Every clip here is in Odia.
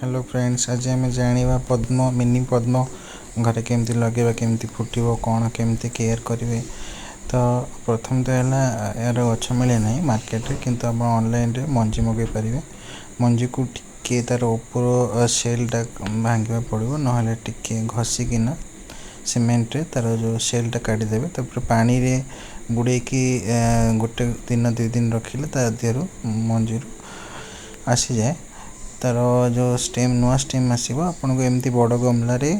ହ୍ୟାଲୋ ଫ୍ରେଣ୍ଡସ୍, ଆଜି ଆମେ ଜାଣିବା ପଦ୍ମ, ମିନି ପଦ୍ମ ଘରେ କେମିତି ଲଗାଇବା, କେମିତି ଫୁଟିବ, କ'ଣ କେମିତି କେୟାର କରିବେ। ତ ପ୍ରଥମ ତ ହେଲା, ଏହାର ଗଛ ମିଳେ ନାହିଁ ମାର୍କେଟରେ, କିନ୍ତୁ ଆପଣ ଅନଲାଇନରେ ମଞ୍ଜି ମଗାଇ ପାରିବେ। ମଞ୍ଜିକୁ ଟିକେ ତା'ର ଉପର ସେଲ୍ଟା ଭାଙ୍ଗିବାକୁ ପଡ଼ିବ, ନହେଲେ ଟିକେ ଘଷିକିନା ସିମେଣ୍ଟରେ ତା'ର ଯେଉଁ ସେଲ୍ଟା କାଢ଼ିଦେବେ। ତାପରେ ପାଣିରେ ବୁଡ଼େଇକି ଗୋଟେ ଦିନ 2 ଦିନ ରଖିଲେ ତା ଦେହରୁ ମଞ୍ଜିରୁ ଆସିଯାଏ ତା'ର ଯେଉଁ ଷ୍ଟେମ୍, ନୂଆ ଷ୍ଟେମ୍ ଆସିବ। ଆପଣଙ୍କୁ ଏମିତି ବଡ଼ ଗମଲାରେ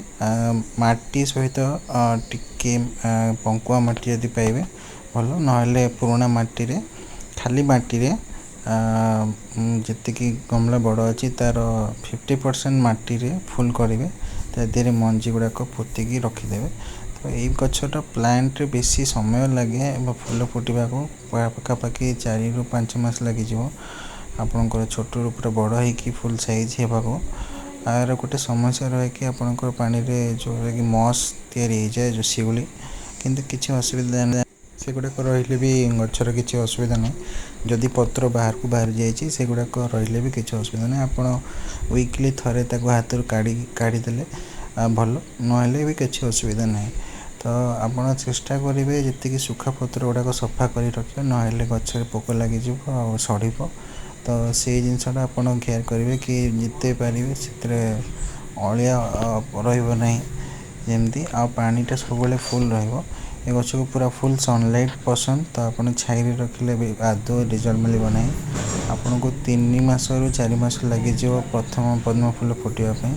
ମାଟି ସହିତ ଟିକେ ପଙ୍କୁଆ ମାଟି ଯଦି ପାଇବେ ଭଲ, ନହେଲେ ପୁରୁଣା ମାଟିରେ, ଖାଲି ମାଟିରେ ଯେତିକି ଗମଲା ବଡ଼ ଅଛି ତା'ର 50% ମାଟିରେ ଫୁଲ୍ କରିବେ, ତା ଦେହରେ ମଞ୍ଜି ଗୁଡ଼ାକ ପୋତିକି ରଖିଦେବେ। ତ ଏଇ ଗଛଟା ପ୍ଲାଣ୍ଟରେ ବେଶୀ ସମୟ ଲାଗେ ଏବଂ ଫୁଲ ଫୁଟିବାକୁ ପାଖାପାଖି 4ରୁ 5 ମାସ ଲାଗିଯିବ ଆପଣଙ୍କର ଛୋଟରୁ ପୁରା ବଡ଼ ହେଇକି ଫୁଲ୍ ସାଇଜ୍ ହେବାକୁ। ଆର ଗୋଟେ ସମସ୍ୟା ରହେ କି ଆପଣଙ୍କର ପାଣିରେ ଯେଉଁଟାକି ମସ୍ ତିଆରି ହେଇଯାଏ, ଯେଉଁ ଶିଉଳି। କିନ୍ତୁ କିଛି ଅସୁବିଧା, ସେଗୁଡ଼ାକ ରହିଲେ ବି ଗଛର କିଛି ଅସୁବିଧା ନାହିଁ। ଯଦି ପତ୍ର ବାହାରକୁ ବାହାରି ଯାଇଛି, ସେଗୁଡ଼ାକ ରହିଲେ ବି କିଛି ଅସୁବିଧା ନାହିଁ। ଆପଣ ୱିକଲି ଥରେ ତାକୁ ହାତରୁ କାଢ଼ିଦେଲେ ଭଲ, ନହେଲେ ବି କିଛି ଅସୁବିଧା ନାହିଁ। ତ ଆପଣ ଚେଷ୍ଟା କରିବେ ଯେତିକି ଶୁଖା ପତ୍ର ଗୁଡ଼ାକ ସଫା କରି ରଖିବେ, ନହେଲେ ଗଛରେ ପୋକ ଲାଗିଯିବ ଆଉ ସଢ଼ିବ। ତ ସେଇ ଜିନିଷଟା ଆପଣ କେୟାର କରିବେ କି ଯେତେ ପାରିବେ ସେଥିରେ ଅଳିଆ ରହିବ ନାହିଁ ଯେମିତି, ଆଉ ପାଣିଟା ସବୁବେଳେ ଫୁଲ୍ ରହିବ। ଏ ଗଛକୁ ପୁରା ଫୁଲ୍ ସନଲାଇଟ୍ ପସନ୍ଦ, ତ ଆପଣ ଛାଇରେ ରଖିଲେ ବି ଆଦୌ ରେଜଲ୍ଟ ମିଳିବ ନାହିଁ। ଆପଣଙ୍କୁ 3 ମାସରୁ 4 ମାସ ଲାଗିଯିବ ପ୍ରଥମ ପଦ୍ମ ଫୁଲ ଫୁଟିବା ପାଇଁ।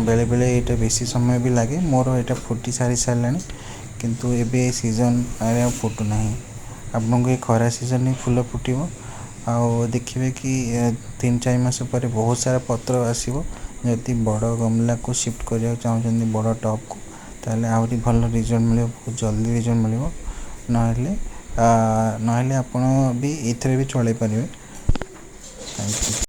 ବେଳେବେଳେ ଏଇଟା ବେଶୀ ସମୟ ବି ଲାଗେ। ମୋର ଏଇଟା ଫୁଟି ସାରିଲାଣି, କିନ୍ତୁ ଏବେ ସିଜନ୍ରେ ଆଉ ଫୁଟୁନାହିଁ। ଆପଣଙ୍କୁ ଏ ଖରା ସିଜନ୍ରେ ଫୁଲ ଫୁଟିବ ଆଉ ଦେଖିବେ କି 3-4 ମାସ ପରେ ବହୁତ ସାରା ପତ୍ର ଆସିବ। ଯଦି ବଡ଼ ଗମଲାକୁ ସିଫ୍ଟ କରିବାକୁ ଚାହୁଁଛନ୍ତି, ବଡ଼ ଟବ୍କୁ, ତାହେଲେ ଆହୁରି ଭଲ ରେଜଲ୍ଟ ମିଳିବ, ବହୁତ ଜଲ୍ଦି ରେଜଲ୍ଟ ମିଳିବ। ନହେଲେ ଆପଣ ବି ଏଥିରେ ବି ଚଳେଇ ପାରିବେ। Thank you.